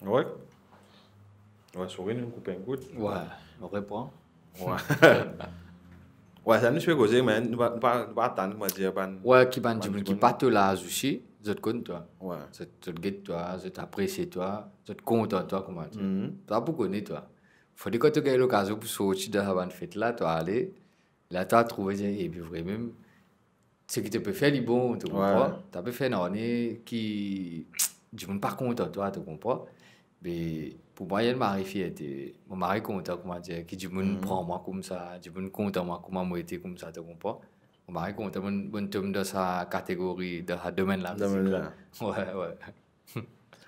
Wi. Wi, sorry, nou koup enn kout. Wi, nou repran. Wi. Wi, sa nou ti pe koze, me nou pa, nou pa, nou pa atann, kouma dir, bann, wi, ki bann dimoun ki pa to laz osi, zot konn twa. Wi. Zot, zot get twa, zot apresie twa, zot kontan twa, kouma dir. Mhm. Twa pou kone twa. Fode kan to gagn lokazion pou sorti dan sa bann fet la, to ale, la to trouve, dir, epi vremem, seki to pe fer li bon, to konpran? Wi. To pe fer nanye ki dimoun pa kontan twa, to konpran? Me pou mwa, li enn mari fierte. Mo mari kontan, kouma dir, ki dimoun pran mwa koumsa, dimoun kontan mwa kouma mo ete koumsa, to konpran? Mo mari kontan, mo, mo tom dan sa kategori, dan sa domenn la, mizik la. Domenn la. Wi, wi.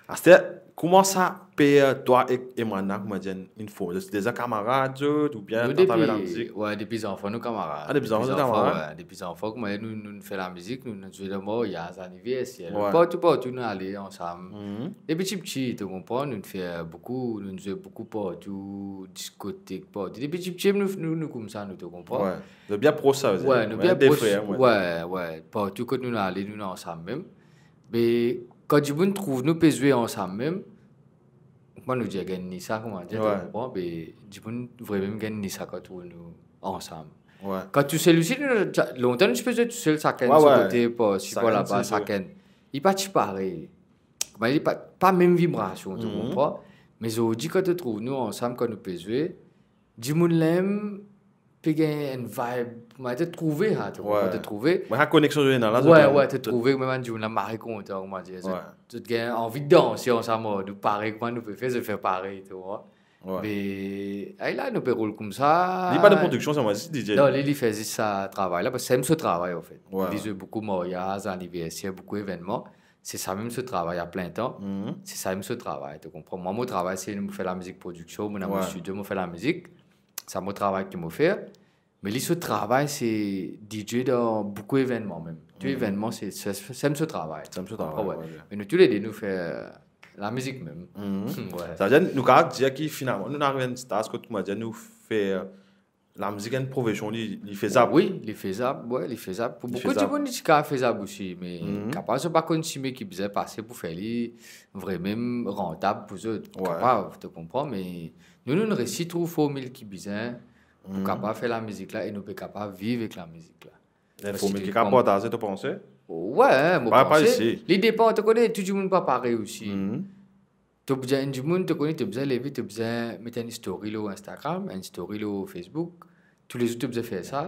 Aster, kouma sa, pe, twa ek Emana, kouma dir, inn form? Zot ti deza kamarad zot, oubien... Nou, atraver depi, lamuzik? Wi, depi zanfan nou kamarad. Ah, depi zanfan, depi zanfan, kamarad? Wi, depi zanfan, kouma dir, nou, nou fer lamizik, nou, nou zwe dan maryaz, aniverser, wi, partou, partou nou ale ansam. Mhm. Depi tipti, to konpran, nou fer boukou, nou zwe boukou partou, diskotek partou. Depi tipti, nou, nou, nou koumsa, nou, to konpran? Wi. Zot bien pros, sa ve dir. Wi, nou bien pros. Wi, de frer, wi. Wi, wi. Partou kot nou ale, nou ansam mem. Me kan dimoun trouv nou pe zwe ansam mem, kouma nou dir, gagn ni sa, kouma dir, to konpran? Wi. Me dimoun vremem gagn ni sa kan trouv nou ansam. Wi. Kan tousel osi, nou, lontan nou ti pe zwe tousel, sakenn so kote, parsi, par laba, sakenn. Sakenn so kote. Li pa ti parey. Kouma dir, pa, pa mem vibrasion, to konpran? Me zordi, kan to trouv nou ansam, kan nou pe zwe, dimoun la mem pe gagn enn vibe, kouma dir, to trouve, ha, to konpran, to trouve. Wi, sa koneksion zot ena la, zot... Wi, wi, to trouve, mem bann dimoun la mari kontan, kouma dir, zot, zot gagn anvi danse ansam, nou parey, kouma nou pe fer, zot fer parey, to konpran? Wi. Me, ay la, nou pe roul koumsa. Li pa dan prodiksion sa, mo dir, DJ. Non, li, li fer zis sa travay la, parski sa enn so travay, anfet. Wi. Li zwe boukou maryaz, aniverser, boukou evennman. Se sa mem so travay a plin tan. Mhm. Se sa mem so travay, to konpran? Mwa, mo travay, se mo fer lamizik prodiksion, mo ena mo studio, mo fer lamizik. Sa mo travay ki mo fer. Me li so travay, se DJ dan boukou evennman mem. Tou evennman, se, se, se so travay. Se so travay, wi. Me nou toulede, nou fer lamizik mem. Mhm. Wi. Sa ve dir, nou kapav dir ki finalman, nou ariv enn staz kot, kouma dir, nou fer lamizik enn profesion, li, li fezab. Wi, li fezab, wi, li fezab. Pou boukou dimoun, li ti kapav fezab osi, me kapav zot pa konn sime ki bizin pase pou fer li vremem rantab pou zot. Wi. Kapav, to konpran, me nou, nou resi trouv formil ki bizin pou kapav fer lamizik la e nou pe kapav viv ek lamizik la. Enn formil ki kapav partaze, to panse? Wi, mo panse. Li depan, to kone, tou dimoun pa parey osi. Mhm. To bizin, enn dimoun, to kone, to bizin leve, to bizin met enn story lor Instagram, enn story lor Facebook. Toulezour to bizin fer sa.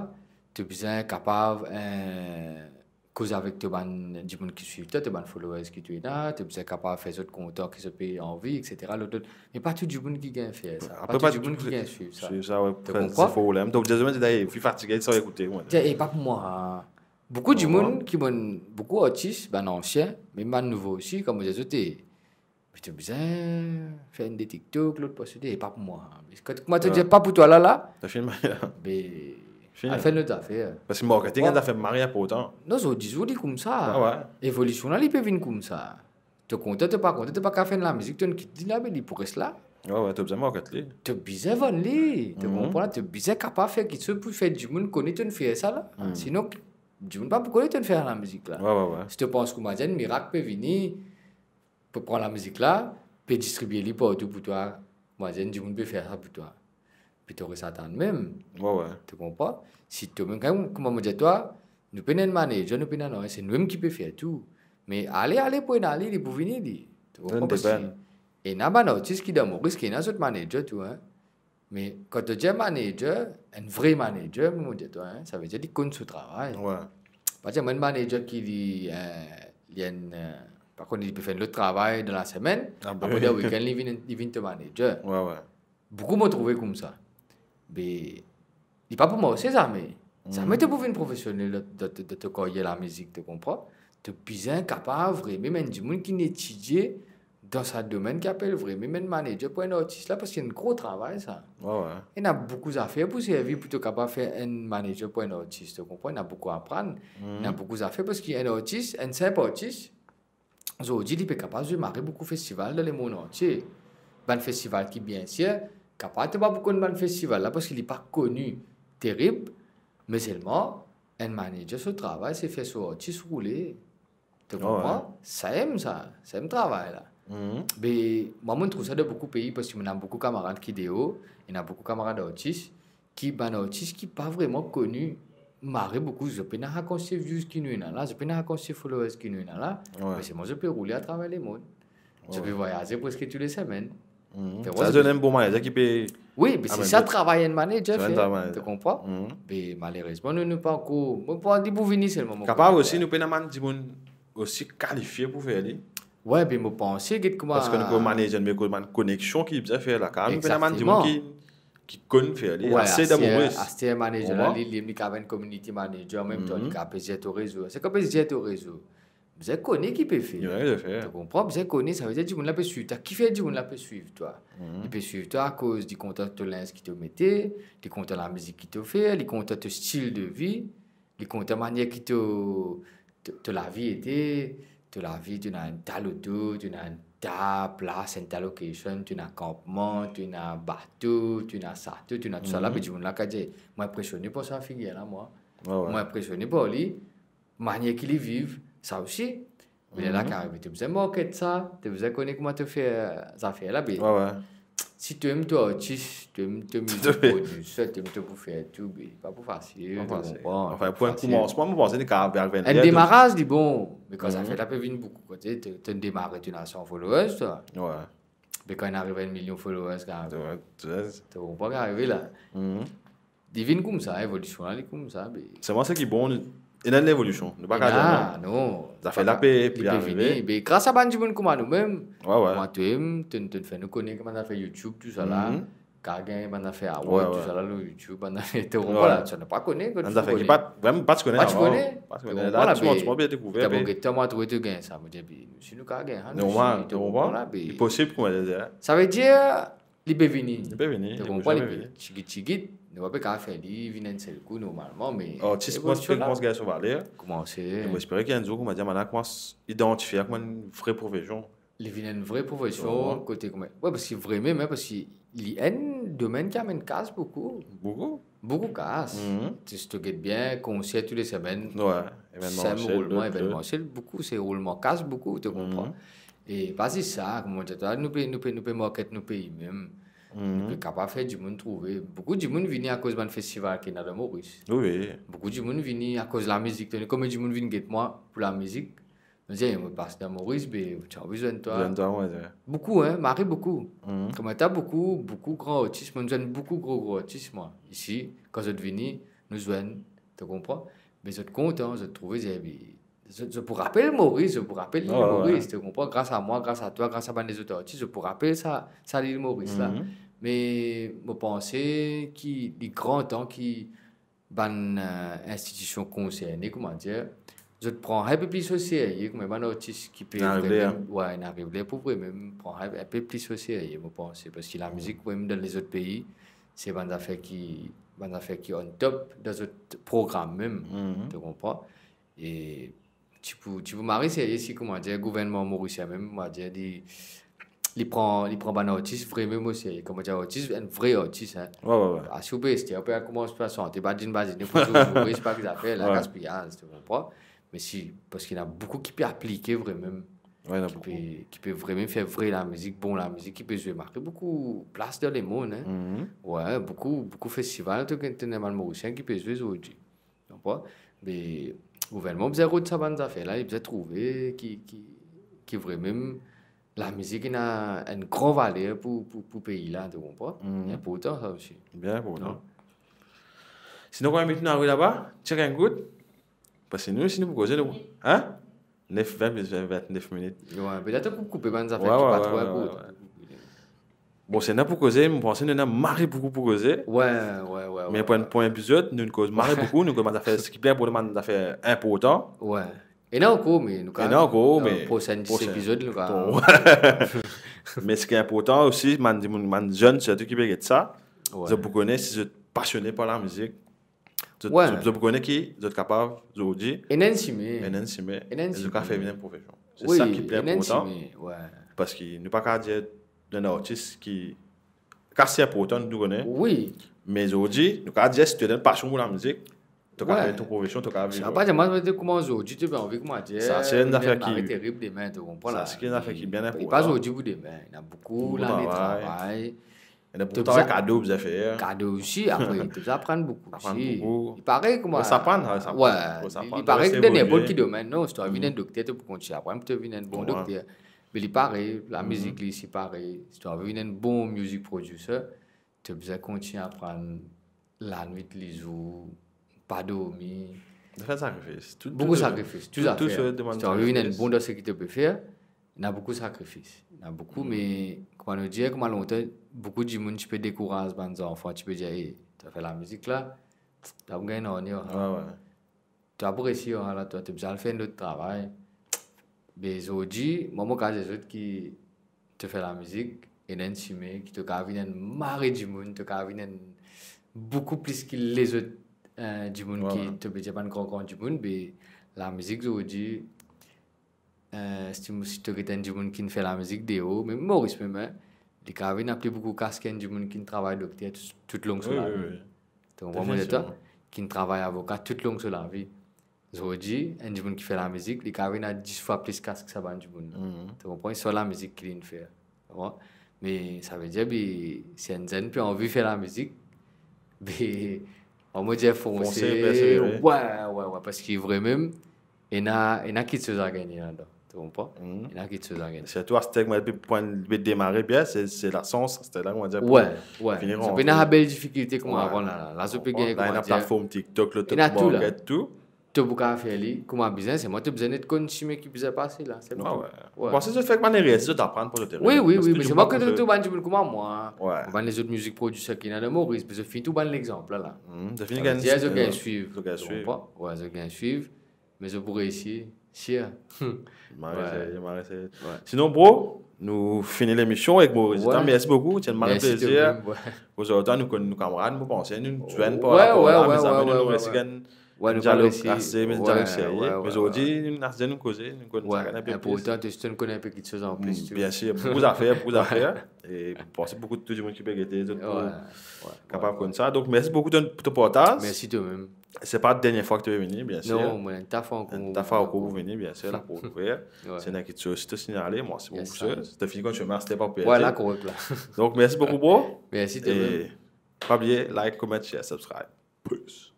to bizin kapav, eh, koz avek to bann dimoun ki swiv twa, to bann followers ki to ena, to bizin kapav fer zot kontan, ki zot pe anvi, et cetera, lot, lot. Me pa tou dimoun ki gagn fer sa. Pa tou dimoun ki gagn swiv sa. Swiv sa, wi. To konpran? Problem. To bizin dir, "Eh, finn fatige, sa ekoute, mwa." Dir, "Eh, pa pou mwa." Boukou dimoun ki bann, boukou artis, bann ansien, mem bann nouvo osi, kouma mo dir zot, eh, me to bizin fer enn de TikTok, lot poste, eh, pa pou mwa. Me kan, kouma to dir pa pou twa la, la, be, al fer enn lot zafer. Paski marketing, enn zafer mari inportan. Non, zordi zour li koumsa. Evolision la, li pe vinn koumsa. To kontan, to pa kontan, to pa kapav fer enn lamizik, to kit li la, be li pou res la. Wi, wi, to bizin market li. To bizin vann li, to konpran? To bizin kapav fer kiksoz pou fer dimoun kone to fer sa la. Sinon, dimoun pa pou kone to fer lamizik la. Wi, wi, wi. Si to pans kouma dir enn mirak pe vini, pe pran lamizik la, pe distribie li partou pou twa, kouma dir enn dimoun pe fer sa pou twa. Pe to res atann mem. Wi, wi. To konpran? Si to mem, kan, kouma mo dir twa, nou pena enn manager, nou pena nanye, se nou mem ki pe fer tou. Me ale, ale pou ena li, li pou vini li. To konpran? Paski ena bann artis ki dan Moris, ki ena zot manager tou, hein. Me kan to dir manager, enn vre manager, mo dir twa, hein, savedir li konn so travay. Wi. Pa dir mwa enn manager ki li, eh, li enn, eh, pa konn, li pe fer enn lot travay dan lasemenn, apre dan wikenn, li vinn, li vinn to manager. Wi, wi. Boukou mo trouve koumsa. Be, li pa pou marse zame. Zame to pou vinn profesionel dan, dan, dan to karyer lamizik, to konpran? To bizin kapav vremem enn dimoun ki inn etidie dan sa domenn ki apel vremem enn manager pou enn artis la, paski enn gro travay sa. Wi, wi. Ena boukou zafer pou servi pou to kapav fer enn manager pou enn artis, to konpran? Ena boukou aprann, ena boukou zafer, paski enn artis, enn sinp artis, zordi, li pe kapav zwe mari boukou festival dan lemond antie. Bann festival ki bien sir, kapav to pa pou konn bann festival la paski li pa koni terib, me selman, enn manager so travay, se fer so artis roule. To konpran? Sa enn sa, sa enn travay la. Be, mwa, mo trouv sa dan boukou pei, paski mo ena boukou kamarad ki deor, ena boukou kamarad artis, ki bann artis ki pa vreman koni, mari boukou, zot pena rakont se views ki nou ena la, zot pena rakont se followers ki nou ena la, me selman zot pe roule atraver lemond. Zot pe vwayaze preske tou le semenn. Sa, zot ena enn bon manager ki pe... Wi, be se sa travay enn manager fer, to konpran? Be malerezman, nou, nou pa ankor, mo panse li pou vini selman, mo... Kapav osi, nou pena bann dimoun osi kalifie pou fer li. Wi, be mo panse, get kouma... Paski nou konn manager, me kouma bann koneksion ki bizin fer la, kapav nou pena bann dimoun ki ki konn fer li, ase dan Moris. Aster manager la, li, li, li kapav enn community manager, anmemtan li kapav pe zer to rezo. Se kapav pe zer to rezo. Bizin kone ki pe fer. To konpran? Bizin kone, savedir dimoun la pe swiv twa. Kifer dimoun la pe swiv twa? Li pe swiv twa akoz li kontan to linz ki to mete, li kontan lamizik ki to fer, li kontan to stil de vi. Li kontan manier ki to, to, to lavi ete, to lavi, to ena enn ta loto, to ena enn ta plas, enn ta location, to ena kanpman, to ena bato, to ena sato, to ena tousala, be dimoun la kapav dir, mo inpresione par sa figir la, mwa. Mo inpresione par li, manier ki li viv, sa osi. Me lerla ki arive, to bizin market sa, to bizin kone kouma to fer zafer la, be si to enn to artis, to enn to mizik prodwir, to enn to pou fer tou, be pa pou fasil, to konpran? Anfin, pou enn koumansman, mo panse li kapav ariv enn demaraz, li bon, me kan zafer la pe vinn boukou, kote to, to demare, to ena san followers, twa. Be kan inn ariv enn milion followers, kan to konpran ki arive la. Li vinn koumsa, evolision la, li koumsa, be... Selman seki bon, ena enn evolision, nou pa kapav dir non. Zafer la pe, pe arive. Be gras a bann dimoun kouma nou mem, kouma twa, to, to fer nou kone kouma zafer YouTube, tousala. Kapav gagn bann zafer award, tousala, lor YouTube, bann zafer, to konpran la, sa nou pa kone, bann zafer ki pa, vremem pa ti kone avan. Pa ti kone. La, tou dimoun pe dekouver, be get tan, mo trouve to gagn sa, mo dir, be si nou kapav gagn sa, nou osi, to konpran la, be li posib, kouma dir. Savedir, li pe vini. Li pe vini, to konpran, li pe tigit, tigit, nou pa pe kapav fer li vinn enn sel kou normalman, me... Artis koumans, koumans gagn so valer. Koumanse. E mo espere ki enn zour, kouma dir, bann la koumans idantifie koumem enn vre profesion. Li vinn enn vre profesion, kote kouma, wi, paski vremem, paski li enn domenn ki amenn kas boukou. Boukou. Boukou kas. Si to get bien, konser tou le semenn, wi, evenman, roulman, evenman, se boukou, se roulman kas boukou, to konpran. E pa zis sa, kouma dir twa, nou pe, nou pe, nou pe market nou pei mem. Nou pe kapav fer dimoun trouve. Boukou dimoun vini akoz bann festival ki ena dan Moris. Wi, wi. Boukou dimoun vini akoz lamizik. To kone konbien dimoun vinn get mwa pou lamizik? Nou dir, mo pas dan Moris, be ti anvi zwenn twa. Zwenn twa, wi, wi. Boukou, hein, mari boukou. Kouma ta boukou, boukou gran artis, mo zwenn boukou gro, gro artis, mwa. Isi, kan zot vini, nou zwenn To konpran? Me zot kontan, zot trouve, zot, zot pou rapel Moris, zot pou rapel lil Moris, to konpran? Gras a mwa, gras a twa, gras a bann lezot artis, zot pou rapel sa, sa lil Moris la. Me mo panse ki li gran tan ki bann, eh, institision konserne, koumadir, zot pran enpe plis o serye, kouma bann artis ki pe vremem, inn ariv ler pou vremem pran enpe plis o serye, mo panse, parski lamizik vremem dan lezot pei, se bann zafer ki, bann zafer ki on top dan zot program mem, to konpran? E ti pou, ti pou mari serye si, koumadir, gouvernman morisien mem, koumadir, li, li pran, li pran bann artis vremem o serye, koumadir, artis, enn vre artis, hein. Asi ou pe ester, ou pe al koumans pe sante badjinn badjinn, pou zour Moris, pa ki zafer la, gaspiyaz, to konpran? Me si, parski ena boukou ki pe aplike vremem, ki pe, ki pe vremem fer vre lamizik, bon lamizik, ki pe zwe, marke boukou plas dan lemond, hein. Wi, boukou, boukou festival, to gagn, to ena bann Morisien ki pe zwe zordi. To konpran? Me gouvernman bizin rod sa bann zafer la, li bizin trouve ki, ki, ki vremem lamizik ena enn gran valer pou, pou, pou pei la, to konpran? Inportan sa osi. Bien inportan. Sinon, konbien minit nou arive laba? Check enn kout. Parski nou, si nou pou koze, nou, hein? Nef, vin, vin, vin-nef minit. Wi, petet ou pou koupe bann zafer ki pa tro inportan. Bon, si ena pou koze, mo panse nou ena mari boukou pou koze. Wi, wi, wi. Me pou enn, pou enn epizod, nou koz mari boukou, nou koz bann zafer ki pli inportan, bann zafer inportan. Wi. Ena ankor, me nou kapav, ena ankor, me prosenn epizod, nou kapav. Me seki inportan osi, bann dimoun, bann zenn sirtou ki pe get sa, zot pou kone si zot pasione par lamizik. Zot, zot, zot pou kone ki zot kapav zordi. Ena enn sime. Ena enn sime. E zot kapav fer vinn enn profesion. Se sa ki pli inportan. Parski nou pa kapav dir enn artis ki, kas se inportan, nou kone. Wi. Me zordi, nou kapav dir si to ena enn pasion pou lamizik, to kapav fer to profesion, to kapav viv. Apa, mwa, to koumans zordi, to pe anvi, koumadir, sa se enn zafer ki terib demin, to konpran la? Sa se enn zafer ki bien inportan. Li pa zordi pou demin. Ena boukou lane travay. Ena boukou travay, kado bizin fer. Kado osi, apre, to bizin aprann boukou osi. Aprann boukou. Li parey kouma, wi, li parey dan ninport ki domenn, non, si to anvi vinn enn dokter, to pou kontign aprann pou to vinn enn bon dokter. Me li parey, lamizik li osi parey. Si to anvi vinn enn bon music producer, to bizin kontign aprann lanwit, lizour, pa dormi. Fer sakrifis. Boukou sakrifis, tou zafer. Si to anvi vinn enn bon dan seki to pe fer, ena boukou sakrifis. Ena boukou, me kouma nou dir, kouma lontan, boukou dimoun ti pe dekouraz bann zanfan, ti pe dir, "Ey, to fer lamizik la, to pa pou gagn nanye, ah." To pa pou resi, ah, la, to, to bizin al fer enn lot travay. Me zordi, mwa, mo kapav dir zot ki to fer lamizik, ena enn sime ki to kapav vinn enn mari dimoun, to kapav vinn enn boukou plis ki lezot, eh, dimoun ki to pe dir bann gran, gran dimoun, be lamizik zordi, eh, si, si to get enn dimoun ki fer lamizik deor, mem Moris mem, hein, li kapav vinn pli boukou kas ki enn dimoun ki travay dokter tou, tou long so lavi. To konpran mo dir twa? Ki travay avoka tou long so lavi. Zordi, enn dimoun ki fer lamizik, li kapav vinn dis fwa plis kas ki sa bann dimoun la. To konpran? Swa lamizik ki linn fer. To konpran? Me savedir, be, si enn zenn pe anvi fer lamizik, be, mo dir, fonse, persevere. Wi, wi, wi, parski vremem, ena, ena kiksoz a gagne ladan. To konpran? Ena kiksoz a gagne. Sirtou aster, kouma li pe, li pe demare bien, se, se lasans, aster la, kouma dir, wi, wi, fini rantre. Zot pena bel difikilte kouma avan la, la. La, zot pe gagn, kouma dir, ena platform TikTok, lot, ena tou la. Market, tou. To pou kapav fer li kouma bizin, selman to bizin net konn sime ki bizin pase la, selman. Wi, wi. Parski zot fer bann erer, zot aprann pou zot erer. Wi, wi, wi, me selman ki tou bann dimoun kouma mwa, wi, bann lezot music producer ki ena dan Moris, be zot fini tou bann lexanp la, la. Zot fini gagn, savedir zot gagn swiv, zot gagn swiv. Wi, zot gagn swiv. Me zot pou reysi, sir. Mari serye, mari serye. Wi. Sinon, bro, nou fini lemision avek Moris. Wi. Mersi boukou, ti enn mari plezir. Mersi to mem, wi. Ozordi nou konn nou kamarad, mo panse, nou zwenn par rapor la, wi, mezami, nou resi gagn dialog ase, me dialog serye. Wi, wi, wi. Me zordi, nou ase nou koze, nou konn sa gagn enpe plis. Inportan, to, to konn enpe kiksoz anplis, tou. Biensir, boukou zafer, boukou zafer. E mo panse boukou tou dimoun ki pe gete, zot pou kapav konn sa. Donk, mersi boukou pou to partaz. Mersi to mem. Se pa dernie fwa ki to pe vini, biensir. Non, mo ena enn ta fwa ankor. Enn ta fwa ankor pou vini, biensir, la pou ouver. Wi. Si ena kiksoz, si to signale, mwa, se bon pou sa. Yes, sir. Si to fini konn chemin, si to pa pou perdi. Wi, la, korek la. Donk, mersi boukou, bro. Mersi to mem. E pa bliye, like, comment, share, subscribe. Peace.